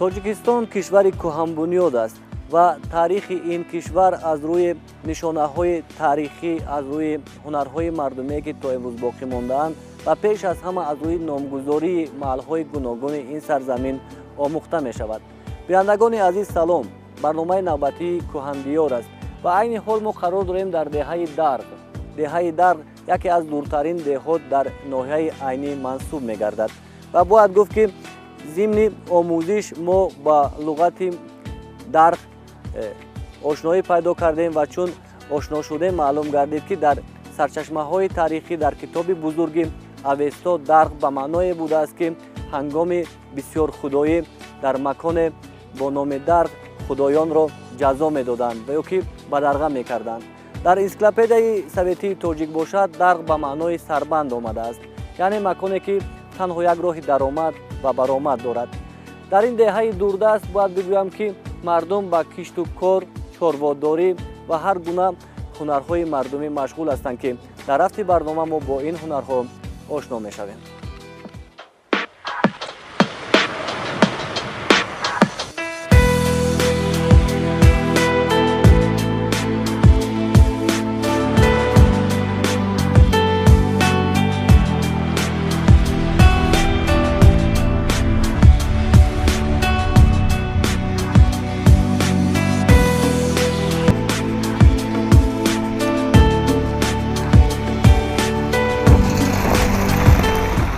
Тоҷикистон кишвари кӯҳанбунёд аст ва таърихи ин кишвар аз рӯи нишонаҳои таърихӣ, аз рӯи ҳунарҳои мардумие, ки то имрӯз боқӣ мондаанд ва пеш аз ҳама аз рӯи номгузории маҳалҳои гуногуни ин сарзамин омӯхта мешавад. Бинандагони азиз, салом! Барномаи навбатии Кӯҳандиёр аст ва айни ҳол мо қарор дорем дар деҳаи Дарғ. Деҳаи Дарғ яке аз дуртарин деҳот дар ноҳияи Айнӣ мансуб мегардад ва бояд гуфт, ки зимни омӯзиш мо ба луғати Дарғ ошноӣ пайдо кардем ва чун ошно шудем, маълум гардид, ки дар сарчашмаҳои таърихӣ, дар китоби бузурги Авесто Дарғ ба маъное будааст, ки ҳангоми бисёрхудоӣ дар маконе бо номи Дарғ худоёнро ҷазо медоданд ва ё ки бадарға мекарданд. Дар энсиклопедияи советии тоҷик бошад, Дарғ ба маънои сарбанд омадааст, яъне маконе, ки танҳо як роҳи даромад ва баромад дорад. Дар ин деҳаи дурдаст бояд бигӯям, ки мардум ба кишту кор, чорводорӣ ва ҳар гуна ҳунарҳои мардумӣ машғул ҳастанд, ки дар рафти барнома мо бо ин ҳунарҳо ошно мешавем.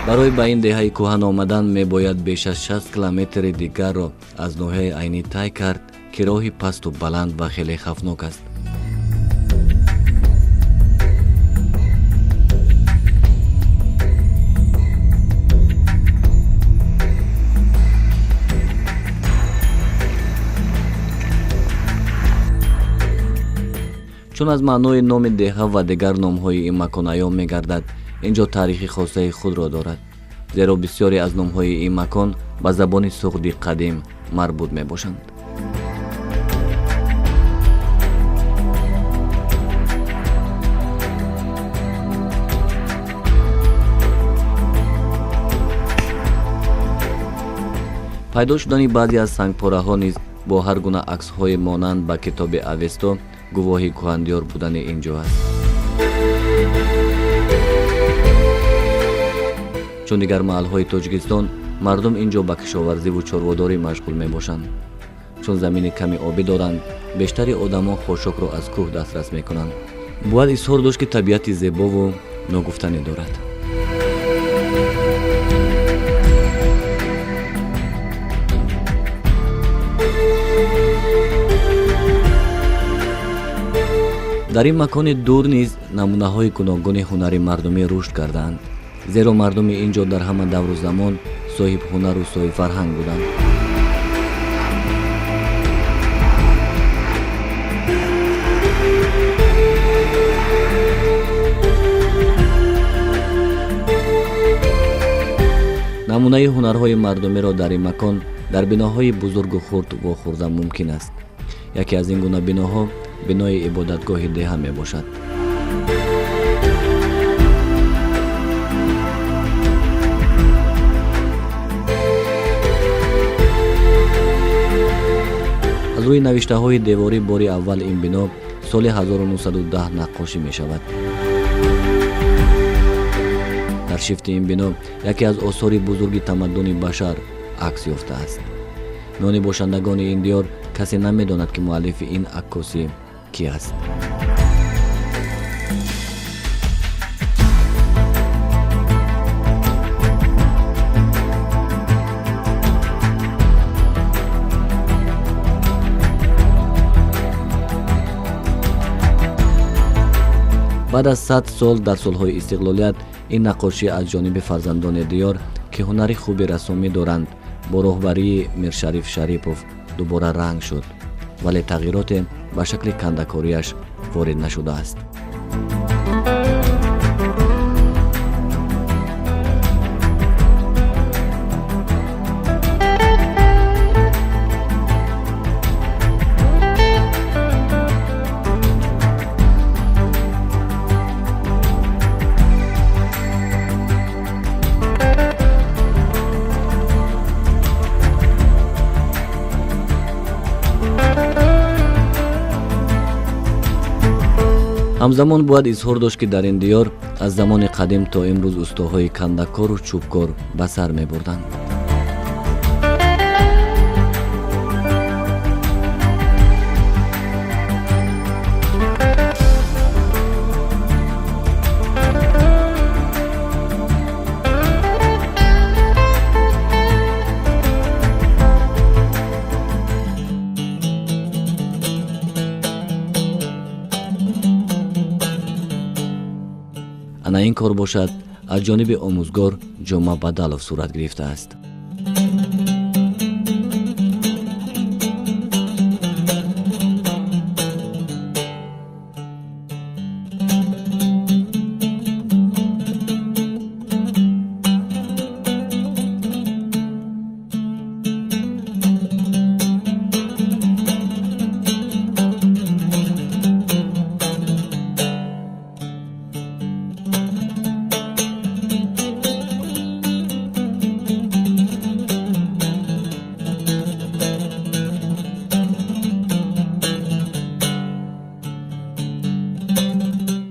Барои ба ин деҳаи кӯҳан омадан мебояд беш аз 60 километри дигарро аз ноҳияи Айнӣ тай кард, ки роҳи пасту баланд ва хеле хавфнок аст. Чун аз маънои номи деҳа ва дигар номҳои ин макон аён мегардад, ин ҷо таърихи хосаи худро дорад, зеро бисёре аз номҳои ин макон ба забони суғди қадим марбут мебошанд. Пайдо шудани баъзе аз сангпораҳо низ бо ҳар гуна аксҳои монанд ба китоби Авесто гувоҳи кӯҳандиёр будани ин ҷо аст. Чун дигар маҳалҳои Тоҷикистон, мардум ин ҷо ба кишоварзиву чорводорӣ машғул мебошанд. Чун замини ками обӣ доранд, бештари одамон хошокро аз кӯҳ дастрас мекунанд. Бояд изҳор дошт, ки табиати зебову ногуфтанӣ дорад. Дар ин макони дур низ намунаҳои гуногуни ҳунари мардумӣ рушд кардаанд, зеро мардуми ин ҷо дар ҳама давру замон соҳибҳунару соҳибфарҳанг буданд. Намунаи ҳунарҳои мардумиро дар ин макон дар биноҳои бузургу хурд вохӯрда мумкин аст. Яке аз ин гуна биноҳо бинои ибодатгоҳи деҳа мебошад. Аз рӯи навиштаҳои деворӣ, бори аввал ин бино соли 1910 наққошӣ мешавад. Дар шифти ин бино яке аз осори бузурги тамаддуни башар акс ёфтааст. Миёни бошандагони ин диёр касе намедонад, ки муаллифи ин аккосӣ кӣ аст. Баъд аз 100 сол дар солҳои истиқлолият ин наққошӣ аз ҷониби фарзандони диёр, ки ҳунари хуби рассомӣ доранд, бо роҳбарии Миршариф Шарипов дубора ранг шуд, вале тағйироте ба шакли кандакориаш ворид нашудааст. Ҳамзамон бояд изҳор дошт, ки дар ин диёр аз замони қадим то имрӯз устоҳои кандакору чӯбкор ба сар мебурданд. Ана ин кор бошад аз ҷониби омӯзгор Ҷума Бадалов сурат гирифтааст.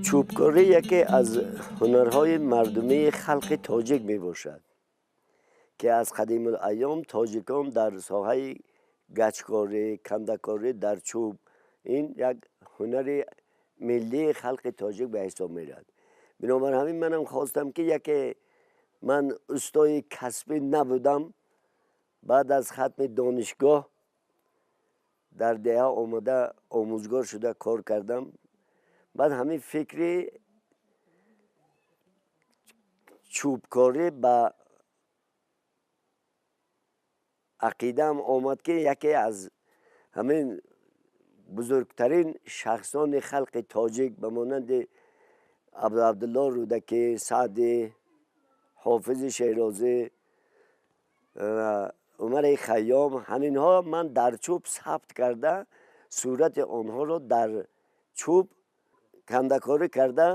Чӯбкорӣ яке аз ҳунарҳои мардумии халқи тоҷик мебошад, ки аз қадимулайём тоҷикон дар соҳаи гачкорӣ, кандакорӣ дар чӯб ин як ҳунари миллии халқи тоҷик ба ҳисоб меравад. Бинобар ҳамин манам хостам, ки яке ман устои касбӣ набудам, баъд аз хатми донишгоҳ дар деҳа омада омӯзгор шуда кор кардам. Баъд ҳамин фикри чӯбкорӣ ба ақидаам омад, ки яке аз ҳамин бузургтарин шахсони халқи тоҷик ба монанди Абдуабдулло Рӯдакӣ, Саъдӣ, Ҳофизи Шерозӣ, Умари Хайём, ҳаминҳо ман дар чӯб сабт карда, сурати онҳоро дар чӯб кандакорӣ карда,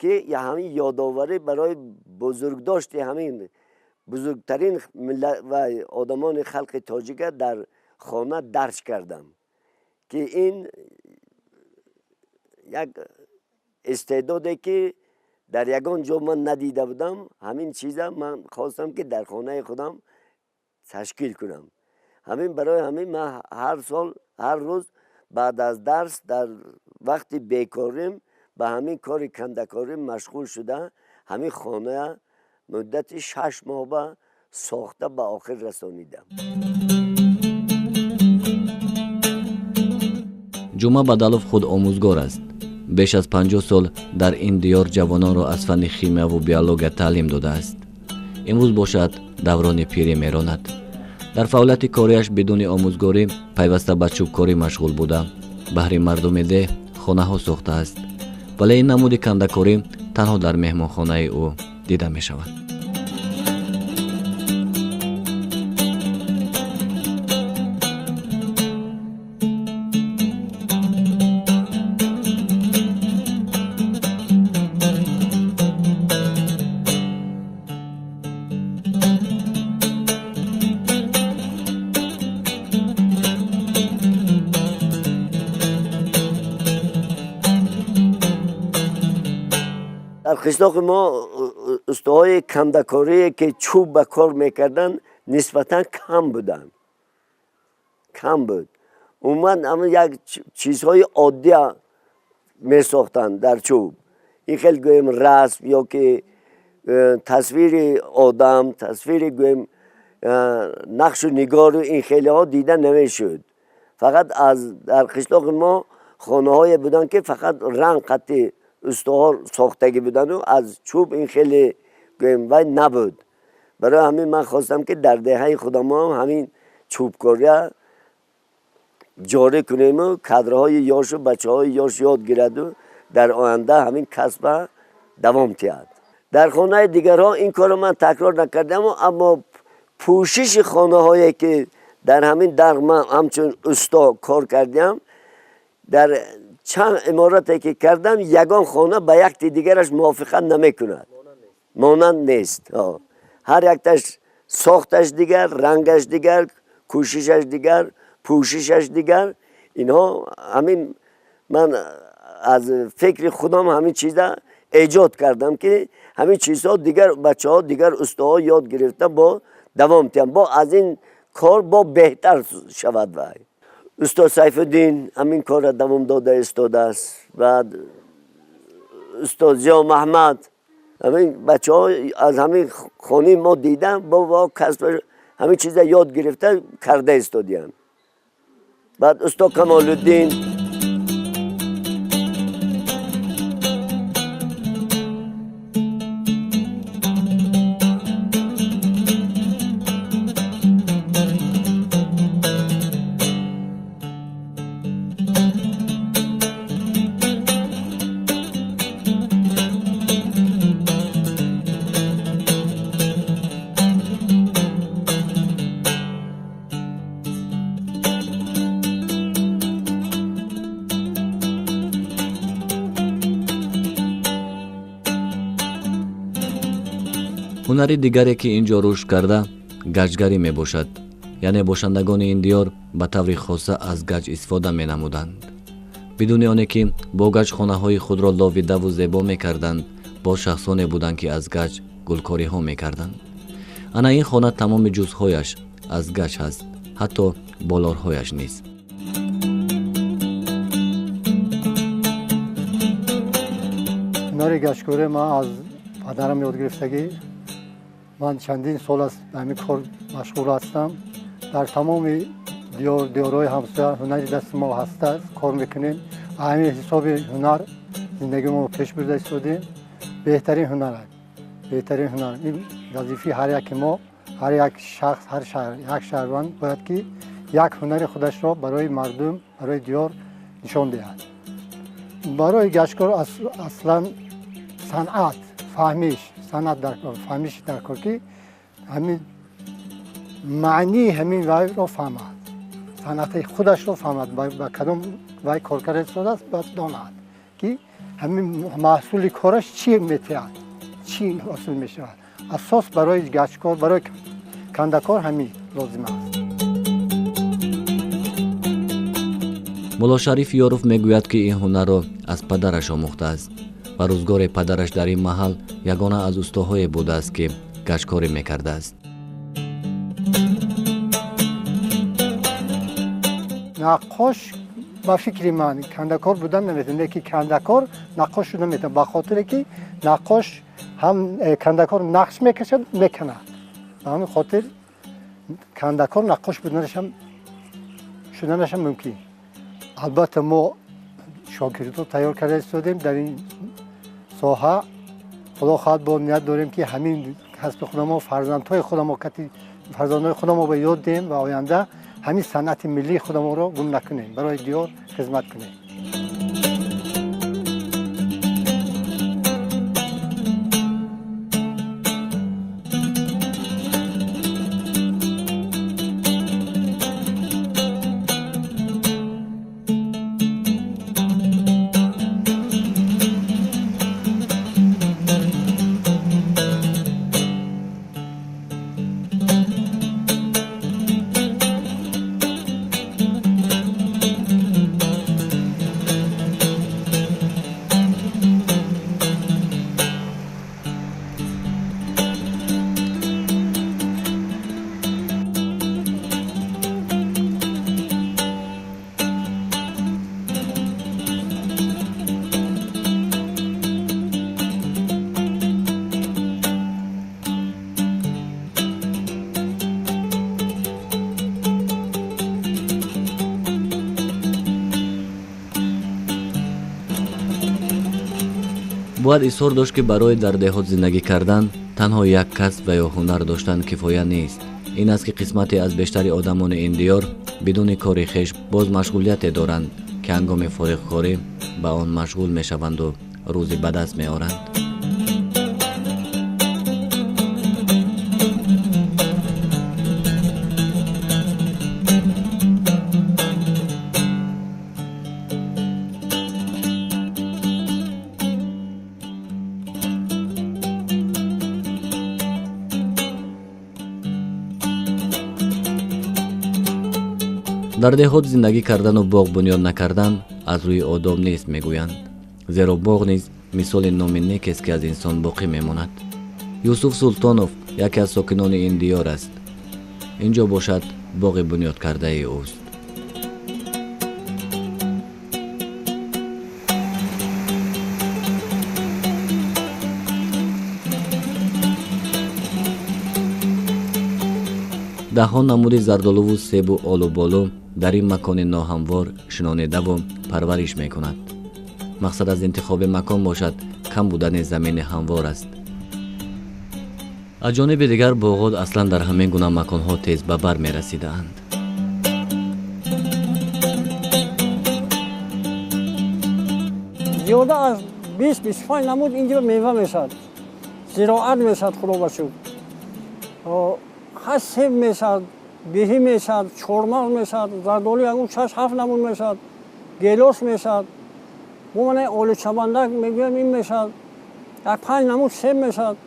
ки ҳамин ёдоварӣ барои бузургдошти ҳамин бузургтарин ва одамони халқи тоҷика дар хона дарҷ кардам, ки ин як истеъдоде, ки дар ягон ҷо ман надида будам, ҳамин чиза ман хостам, ки дар хонаи худам ташкил кунам. Ҳамин барои ҳамин ман ҳар сол, ҳар рӯз баъд аз дарс дар вақти бекорим ба ҳамин кори кандакорӣ машғул шуда, ҳамин хона муддати 6 моҳ ба сохта ба охир расонидам. Ҷума Бадалов худ омӯзгор аст. Беш аз 50 сол дар ин диёр ҷавононро аз фанни химияву биология таълим додааст. Имрӯз бошад даврони пирӣ меронад. Дар фаъолияти кориаш бидуни омӯзгорӣ пайваста ба чӯбкорӣ машғул буда, баҳри мардуми деҳ хонаҳо сохтааст, вале ин намуди кандакорӣ танҳо дар меҳмонхонаи ӯ дида мешавад. Дар қишлоқи мо устаҳои кандакорие, ки чӯб ба кор мекарданд, нисбатан кам буданд. Кам буд. Умуман ҳамин як чизҳои оддия месохтанд дар чӯб. Ин хел гӯем расм ё ки тасвири одам, тасвири гӯем нақшу нигору ин хелеҳо дида намешуд. Фақат дар қишлоқи мо хонаҳое буданд, ки фақат ранг қатъи Устоҳо сохтагӣ будану аз чӯб ин хеле гӯем вай набуд. Барои ҳамин ман хостам, ки дар деҳаи худамо ҳамин чӯбкория ҷорӣ кунему кадрҳои ёшу бачаҳои ёш ёд гираду дар оянда ҳамин касба давом диҳад. Дар хонаи дигарҳо ин корро ман такрор накардам, аммо пӯшиши хонаҳое, ки дар ҳамин дар ман ҳамчун усто кор кардам, дар чанд иморате ки кардам, ягон хона ба якти дигараш мувофиқат намекунад, монанд нест. Ҳар якташ сохташ дигар, рангаш дигар, кӯшишаш дигар, пӯшишаш дигар. Инҳо ҳамин ман аз фикри худам ҳамин чиза эҷод кардам, ки ҳамин чизҳо дигар бачаҳо, дигар устоҳо ёд гирифта бо давом диҳам, бо аз ин кор бо беҳтар шавад. Вай устод Сайфуддин ҳамин корро давом дода истодааст. Баъд устод Зиё Маҳмад, ҳамин бачаҳо аз ҳамин хонаи мо дидан бо касб ҳамин чиза ёд гирифта карда истодиянд. Баъд устод Камолуддин. Ҳунари дигаре, ки ин ҷо рушд карда, гаҷгарӣ мебошад. Яъне бошандагони ин диёр ба таври хоса аз гаҷ истифода менамуданд. Бидуни оне ки бо гаҷ хонаҳои худро ловидаву зебо мекарданд, боз шахсоне буданд, ки аз гаҷ гулкориҳо мекарданд. Ана ин хона тамоми ҷузҳояш аз гаҷ ҳаст, ҳатто болорҳояш низ. Ҳунари гаҷкорӣ ман аз падарам ёд гирифтагӣ. Ман чандин сол аст ба ҳамин кор машғул ҳастам. Дар тамоми диёрҳои ҳамсоя ҳунари дасти мо ҳастааст, кор мекунем. Ҳамин ҳисоби ҳунар зиндагии мо пеш бурда истодем. Беҳтарин ҳунар аст, беҳтарин ҳунар. Ин вазифаи ҳар яки мо, ҳар як шахс, ҳар як шаҳрванд бояд, ки як ҳунари худашро барои мардум, барои диёр нишон диҳад. Барои гаҷкор аслан санъат, фаҳмиш, санъат дар кор, фаҳмиш дар кор, ки ҳамин маънии ҳамин вайро фаҳмад, санъати худашро фаҳмад, ба кадом вай кор карда истодааст, бояд донад, ки ҳамин маҳсули кораш чӣ метиҳад, чӣ ҳосил мешавад. Асос барои гаҷкор, барои кандакор ҳамин лозим аст. Муллошариф Ёров мегӯяд, ки ин ҳунарро аз падараш омӯхтааст ва рӯзгоре падараш дар ин маҳал ягона аз устоҳое будааст, ки гаҷкорӣ мекардааст. Наққош, ба фикри ман, кандакор будан наметавонад, лекин кандакор наққош шуда метавонад, ба хотире ки наққош ҳам кандакор нақш мекашад, меканад. Ба ҳамин хотир кандакор наққош буданашам шуданашам мумкин. Албатта, мо шогирдо тайёр карда истодем дар ин соҳа. Худо хоҳад, бо ният дорем, ки ҳамин касби худамо фарзандҳои худамо кати фарзандҳои худамо ба ёд диҳем ва оянда ҳамин санъати миллии худамонро гум накунем, барои диёр хизмат кунем. Бояд изҳор дошт, ки барои дар деҳот зиндагӣ кардан танҳо як касб ва ё ҳунар доштан кифоя нест. Ин аст, ки қисмате аз бештари одамони ин диёр бидуни кори хеш боз машғулияте доранд, ки ҳангоми фориғкорӣ ба он машғул мешаванду рӯзӣ ба даст меоранд. Дар деҳот зиндагӣ кардану боғ бунёд накардан аз рӯи одоб нест, мегӯянд, зеро боғ низ мисоли номи некест, ки аз инсон боқӣ мемонад. Юсуф Султонов яке аз сокинони ин диёр аст. Ин ҷо бошад боғи бунёдкардаи ӯст. Даҳҳо намуди зардолуву себу олуболу дар ин макони ноҳамвор шинонидаву парвариш мекунад. Мақсад аз интихоби макон бошад кам будани замини ҳамвор аст. Аз ҷониби дигар, боғот аслан дар ҳамин гуна маконҳо тез ба бар мерасидаанд. Зиёда аз 20-25 намуд инҷо мева мешавад, зироат мешавад, худо ба шукр. Ҳаст себ мешавад, беҳӣ мешавад, чормағз мешавад, зардолу ягон 6-7 намуд мешавад, гелос мешавад, бо мана олучабандак мегӯям, ин мешавад, як 5 намуд себ мешавад.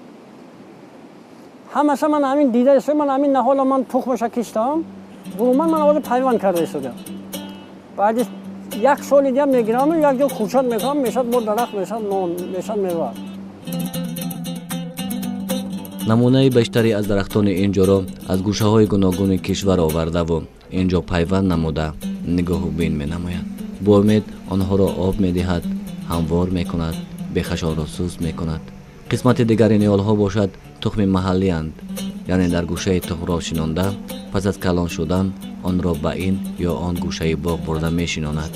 Ҳамаша ман ҳамин дида истодам, ман ҳамин наҳола ман тухмаша киштам, буруман ман ҳозир пайванд карда истодам. Баъди як соли дигар мегираму як ҷо кӯчат мекунам, мешавад бо дарахт, мешавад нон, мешавад мева. Намунаи бештаре аз дарахтони ин ҷоро аз гӯшаҳои гуногуни кишвар овардаву ин ҷо пайванд намуда нигоҳу бин менамояд. Бо умед онҳоро об медиҳад, ҳамвор мекунад, бехашонро суст мекунад. Қисмати дигари ниҳолҳо бошад тухми маҳаллианд, яъне дар гӯшаи тухмро шинонда, пас аз калон шудан онро ба ин ё он гӯшаи боғ бурда мешинонад.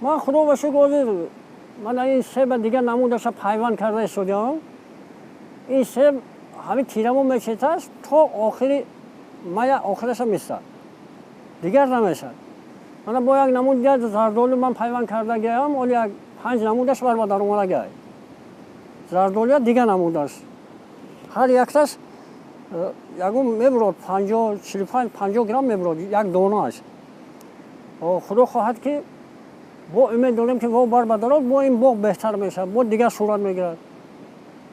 Ман худо ба шукр ҳозир ман ин себа дигар намудаша пайванд карда истодиам. Ин себ ҳамин тирамо мечетааст то охири мая, охираша месад, дигар намешад. Мана бо як намуд дигар зардолу ман пайванд карда гиям, оли як 5 намудаш бар ба даромада гай. Зардолуя дигар намудаш. Ҳар якташ ягон мебурод 50, 45, 50 грамм мебурод як донааш. Худо хоҳад ки бо умед дорем, ки во бар ба дарод, бо ин боғ беҳтар мешавад, бо дигар сурат мегирад.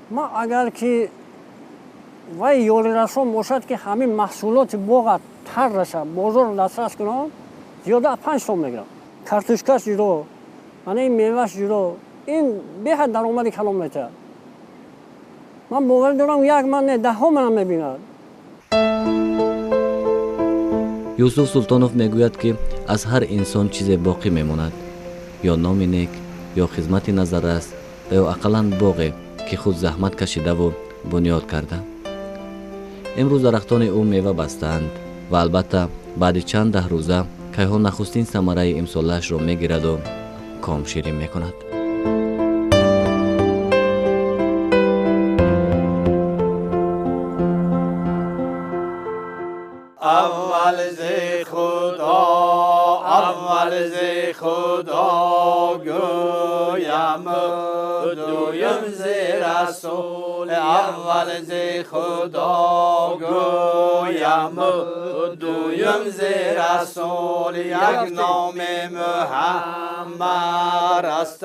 Ман агар ки вай ёрирасон бошад, ки ҳамин маҳсулоти боға тар расад, бозорро дастрас кунам, зиёда аз 5 сом мегирам. Картошкаш ҷудо, мана ин меваш ҷудо, ин беҳад даромади калон метиҳад. Ман боварӣ дорам, як ман не, даҳҳо манам мебинад. Юсуф Султонов мегӯяд, ки аз ҳар инсон чизе боқӣ мемонад, ё номи нек, ё хизмати назаррас ва ё ақаллан боғе, ки худ заҳмат кашидаву бунёд карда. Имрӯз дарахтони ӯ мева бастаанд ва албатта баъди чанд даҳ рӯза кайҳо нахустин самараи имсолаашро мегираду ком ширин мекунад. Аввал зи Худо, аввал зи Худо гӯям, дуюм зи Расул. Аввал зи Худо гӯям, дуюм зи Расул. Як номи Муҳаммад аст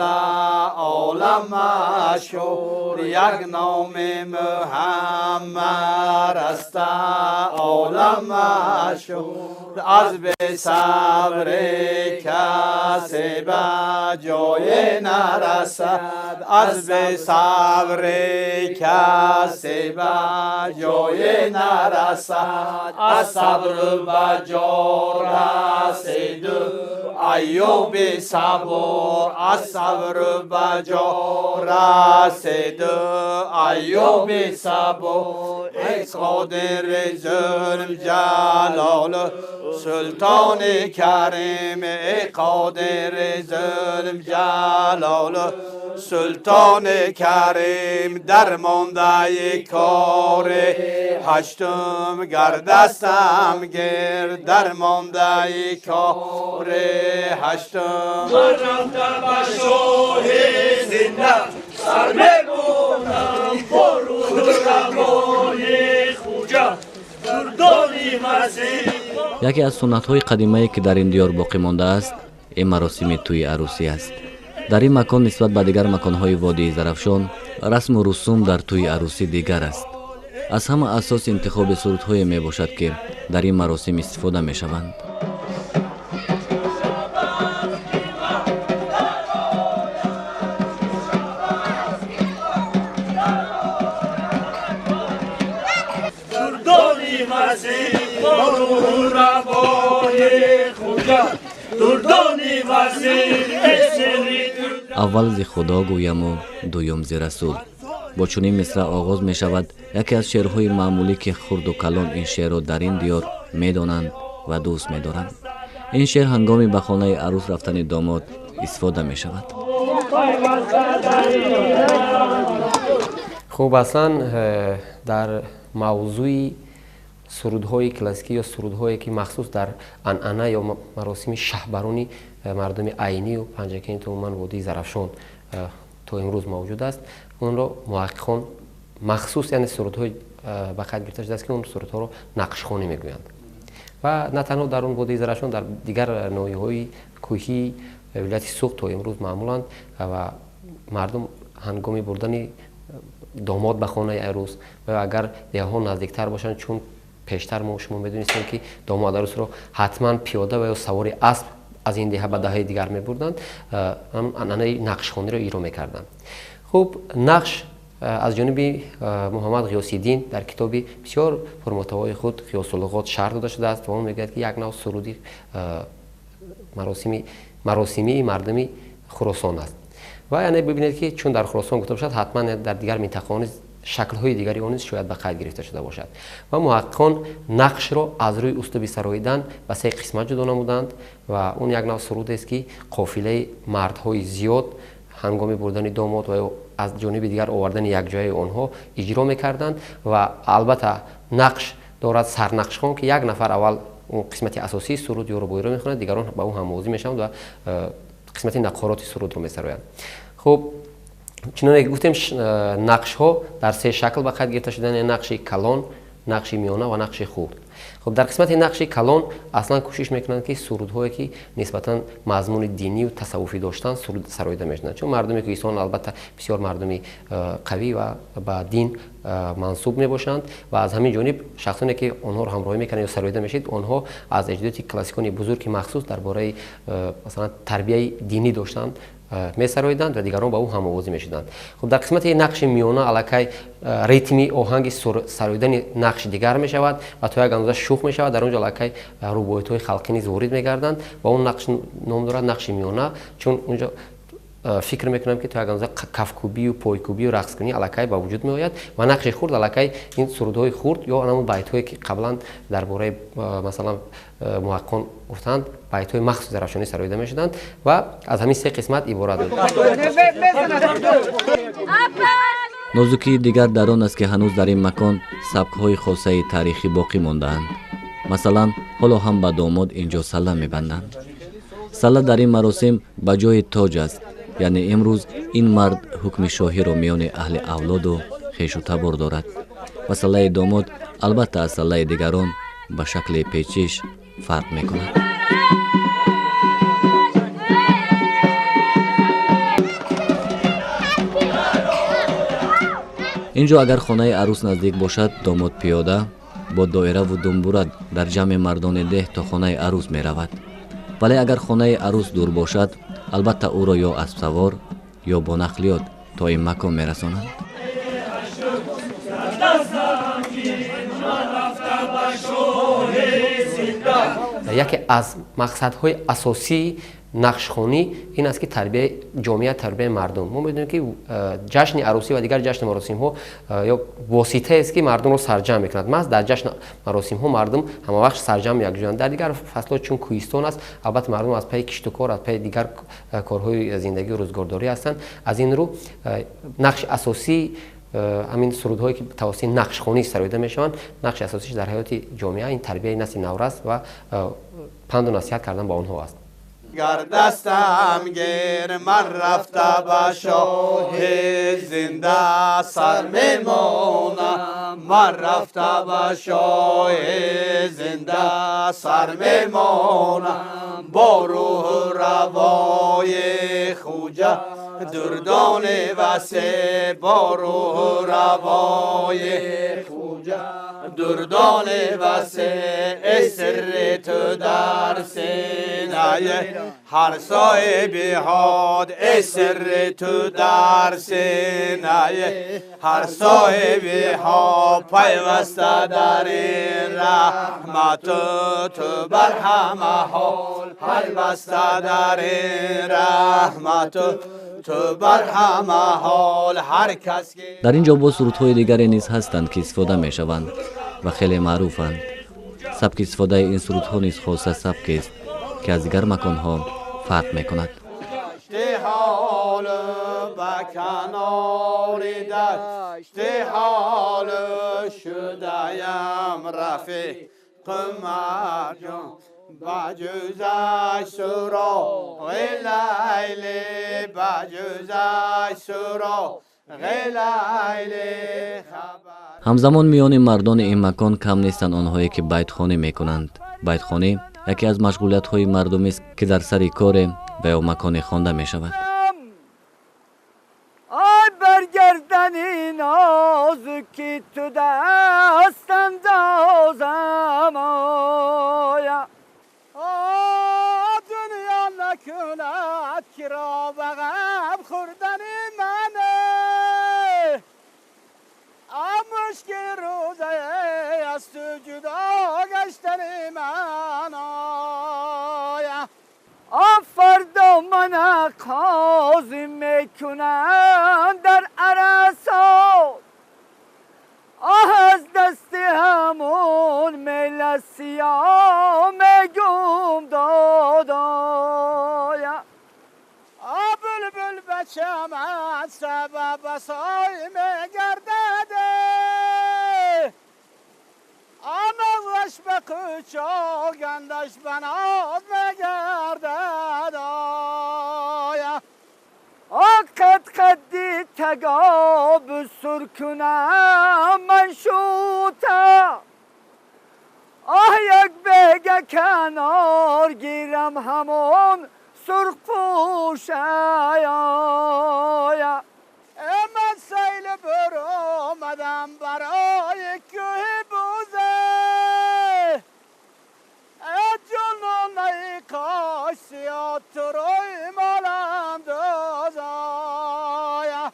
олам машҳур, як номи Муҳаммад аст олам машҳур. аз бесабри касе ба ҷое нарасад, аз бесабри касе ба ҷое нарасад, аз сабр ба ҷо расиду Айюби сабур, аз сабр ба ҷо расиду Айюби сабур. Эй қодири зулм ҷалол султони карим, эй қодири зулм ҷалол султони карим, дармондаи кори ҳаштум гардастам гир, дармондаи кори ҳаштум. Ман рафтам ба шоҳи зинда, сар мебурдам бо рӯҳу равони хуҷа, дурдони масеҳ. Яке аз суннатҳои қадимае, ки дар ин диёр боқӣ мондааст, ин маросими тӯи арӯсӣ аст. Дар ин макон нисбат ба дигар маконҳои водии Зарафшон расму русум дар тӯи арӯсӣ дигар аст. Аз ҳама асос интихоби сурудҳое мебошад, ки дар ин маросим истифода мешаванд. Дурдони масеҳ бо рӯҳу равони хуҷа, дурдони масеҳ. Аввал зи Худо гӯяму дуюм зи Расул. Бо чунин мисра оғоз мешавад яке аз шеърҳои маъмулӣ, ки хурду калон ин шеърро дар ин диёр медонанд ва дӯст медоранд. Ин шеър ҳангоми ба хонаи арӯс рафтани домод истифода мешавад. Хуб, аслан дар мавзӯи сурудҳои классикӣ ё сурудҳое, ки махсус дар анъана ё маросими шаҳбарони мардуми Айнию Панҷакенту умуман водии Зарафшон то имрӯз мавҷуд аст, онро муҳаққиқон махсус, яъне сурудҳои ба қайд гирифта шудааст, ки он сурудҳоро нақшхонӣ мегӯянд. Ва на танҳо дар он водии Зарафшон, дар дигар ноҳияҳои кӯҳии вилояти Суғд то имрӯз маъмуланд ва мардум ҳангоми бурдани домод ба хонаи арӯс ва агар деҳаҳо наздиктар бошанд, чун пештар мо шумо медонистем, ки домод арӯсро ҳатман пиёда ва ё савори асп аз ин деҳа ба даҳаи дигар мебурданд, анъанаи нақшхониро иҷро мекарданд. Хуб, нақш аз ҷониби Муҳаммад Ғиёсиддин дар китоби бисёр пурмуҳтавои худ Ғиёсуллуғот шарҳ дода шудааст ва он мегӯяд, ки як нав суруди маросимии мардуми Хуросон аст. Ва яъне бибинед, ки чун дар Хуросон гуфта бошад, ҳатман дар дигар минтақаҳо низ шаклҳои дигари он низ шояд ба қайд гирифта шуда бошад. Ва муҳаққиқон нақшро аз рӯи услуби сароидан ба се қисмат ҷудо намуданд ва он як нав сурудест, ки қофилаи мардҳои зиёд ҳангоми бурдани домод ва ё аз ҷониби дигар овардани якҷояи онҳо иҷро мекарданд. Ва албатта нақш дорад сарнақшхон, ки як нафар аввал он қисмати асосии суруд ё рубоиро мехонад, дигарон ба ӯ ҳамовозӣ мешаванд ва қисмати нақороти сурудро месароянд. Хуб, чуноне ки гуфтем, нақшҳо дар се шакл ба қайд гирифта шуданд: нақши калон, нақши миёна ва нақши хурд. Хуб, дар қисмати нақши калон аслан кӯшиш мекунанд, ки сурудҳое, ки нисбатан мазмуни динию тасаввуфӣ доштанд, суруд сароида мешуданд, чун мардуми кӯҳистон албатта бисёр мардуми қавӣ ва ба дин мансуб мебошанд ва аз ҳамин ҷониб шахсоне, ки онҳоро ҳамроҳӣ мекунанд ё сароида мешид, онҳо аз эҷодиёти классикони бузург, ки махсус дар бораи масалан тарбияи динӣ доштанд, месароиданд ва дигарон ба ӯ ҳамовозӣ мешуданд. Хуб, дар қисмати нақши миёна аллакай ритми оҳанги сароидани нақш дигар мешавад ва то як андоза шӯх мешавад. Дар он ҷо аллакай рубоятҳои халқӣ низ ворид мегарданд ва он нақш ном дорад нақши миёна, чун он ҷо фикр мекунам, ки то як андоза кафкӯбию пойкӯбию рақскунӣ аллакай ба вуҷуд меояд. Ва нақши хурд аллакай ин сурудҳои хурд ё ҳамон байтҳое, ки қаблан дар бораи масалан муҳаққиқон гуфтанд, байтҳои махсуси зарафшонӣ сароида мешуданд ва аз ҳамин се қисмат иборат буд. Нозукии дигар дар он аст, ки ҳанӯз дар ин макон сабкҳои хосаи таърихӣ боқӣ мондаанд. Масалан, ҳоло ҳам ба домод ин ҷо салла мебанданд. Салла дар ин маросим ба ҷои тоҷ аст, яъне имрӯз ин мард ҳукми шоҳиро миёни аҳли авлоду хешу табор дорад ва саллаи домод албатта аз саллаи дигарон ба шакли печиш фарқ мекунад. Ин ҷо агар хонаи арӯс наздик бошад, домод пиёда, Бо доираву думбура дар ҷамъи мардони деҳ то хонаи арӯс меравад. Вале агар хонаи арӯс дур бошад, албатта ӯро ё аспсавор, ё бо нақлиёт то ин макон мерасонанд. Яке аз мақсадҳои асосии нақшхонӣ ин аст, ки тарбияи ҷомеа, тарбияи мардум. Мо медонем, ки ҷашни арӯсӣ ва дигар ҷашни маросимҳо ё воситаест, ки мардумро сарҷамъ мекунад. Маҳз дар ҷашни маросимҳо мардум ҳамавақт сарҷамъ якҷоянд. Дар дигар фаслҳо, чун кӯҳистон аст, албатта, мардум аз пайи киштукор, аз пайи дигар корҳои зиндагию рӯзгордорӣ ҳастанд. Аз ин рӯ нақши асосии ҳамин сурудҳое, ки тавассути нақшхонӣ сароида мешаванд, нақши асосиш дар ҳаёти ҷомеа ин тарбияи насли наврас ва панду насиҳат кардан ба онҳо аст. Гар дастам гир, ман рафта ба шоҳи зинда сар мемонам, ман рафта ба шоҳи зинда сар мемонам, бо рӯҳу равои Хуҷа Дурдони васе, бо рӯҳу равои Хуҷа Дурдони васе. Эй сирри ту дар синаи ҳар соҳиби ҳод, эй сирри ту дар синаи ҳар соҳиби ҳод, пайваста дар ин раҳмату ту бар ҳама ҳол, пайваста дар ин раҳмату ту бар ҳама ҳол, ҳар кас. Дар ин ҷо боз сурудҳои дигаре низ ҳастанд, ки истифода мешаванд ва хеле маъруфанд. Сабки истифодаи ин сурудҳо низ хоса сабкест, ки аз дигар маконҳо фарқ мекунад. Ҳолу ба канори дашти ҳолу шудаям, рафиқи марҷон, ба ҷузаш суроғи Лайли, ба ҷузаш суроғи Лайли хабар. Ҳамзамон миёни мардони ин макон кам нестанд онҳое, ки байтхонӣ мекунанд. Байтхонӣ яке аз машғулиятҳои мардумист, ки дар сари коре ва ё маконе хонда мешавад. Ай баргардани нозуки ту даст андозам, оя дунё накунад киро ба ғам хӯрдани мане, мушкил рӯзае аз ту ҷудо гаштани ман, оя. Фардо мана қозӣ мекунанд дар арасот, оҳ, аз дасти ҳамун меласиё мегум додоя. Булбул ба чаман сабаб асой мегардад, нозаш ба кӯчо гандаш ба ноз мегардад, оя. Қад қадди тагоб сур кунам ман шута, оҳ, як бега канор гирам ҳамон сурхпӯшая. Ман сайл биромадам барои кӯҳи буза, ҷононаи кош сиёд турои молам дозоя.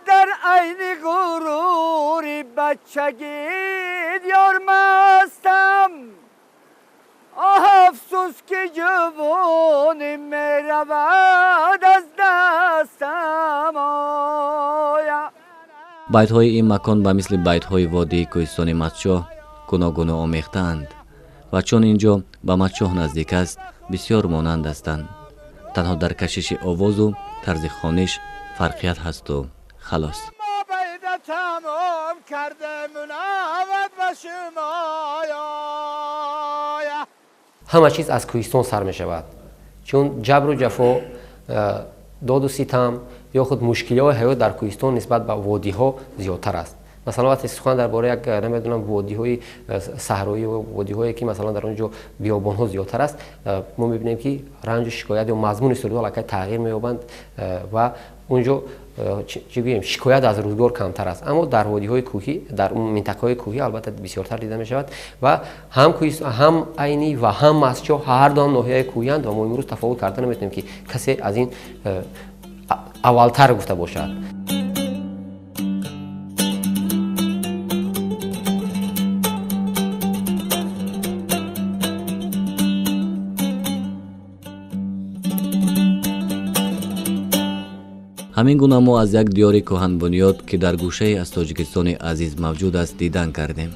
Дар айни ғурури бачагӣ диёр мастам, оҳ, афсӯс, ки ҷувонӣ меравад аз дастам, оя. Байтҳои ин макон ба мисли байтҳои водии кӯҳистони Мастчоҳ гуногуно омехтаанд ва чун ин ҷо ба Мастчоҳ наздик аст, бисёр монанд ҳастанд. Танҳо дар кашиши овозу тарзи хониш фарқият ҳасту халос. Тамом карда мунаввад ба шумоя. Ҳама чиз аз кӯҳистон сар мешавад, чун ҷабру ҷафо, доду ситам ё худ мушкилиҳои ҳаёт дар кӯҳистон нисбат ба водиҳо зиёдтар аст. Масалан, вақте сухан дар бораи як, намедонам, водиҳои саҳроӣ ва водиҳое, ки масалан дар он ҷо биёбонҳо зиёдтар аст, мо мебинем, ки ранҷу шикоят ё мазмуни сурудҳо аллакай тағйир меёбанд ва он ҷо, чӣ гӯем, шикоят аз рӯзгор камтар аст. Аммо дар водиҳои кӯҳӣ, дар минтақаҳои кӯҳӣ албатта бисёртар дида мешавад. Ва ҳам ҳам Айнӣ ва ҳам Мастчоҳ ҳар ду ҳам ноҳияи кӯҳиянд ва мо имрӯз тафовут карда наметавонем, ки касе аз ин аввалтар гуфта бошад. Ҳамин гуна мо аз як диёри кӯҳанбунёд, ки дар гӯшае аз Тоҷикистони азиз мавҷуд аст, дидан кардем.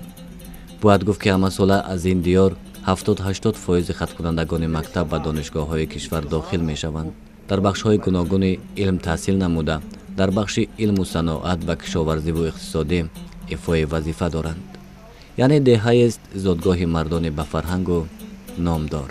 Бояд гуфт, ки ҳамасола аз ин диёр 70-80 фоизи хаткунандагони мактаб ба донишгоҳҳои кишвар дохил мешаванд, дар бахшҳои гуногуни илм таҳсил намуда, дар бахши илму саноат ва кишоварзиву иқтисодӣ ифои вазифа доранд. Яъне деҳаест зодгоҳи мардони ба фарҳангу номдор.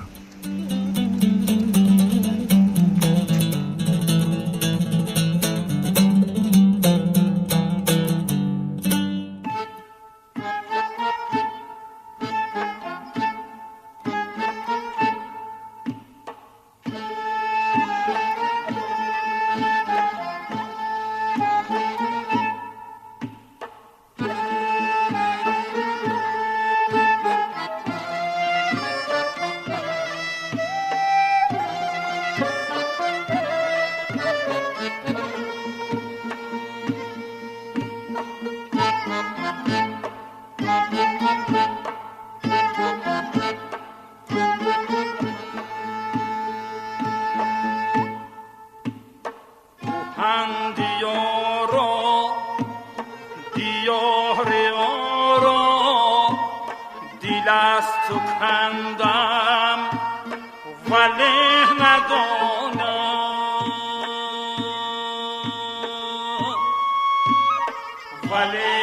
کندم ولی ندانم، ولی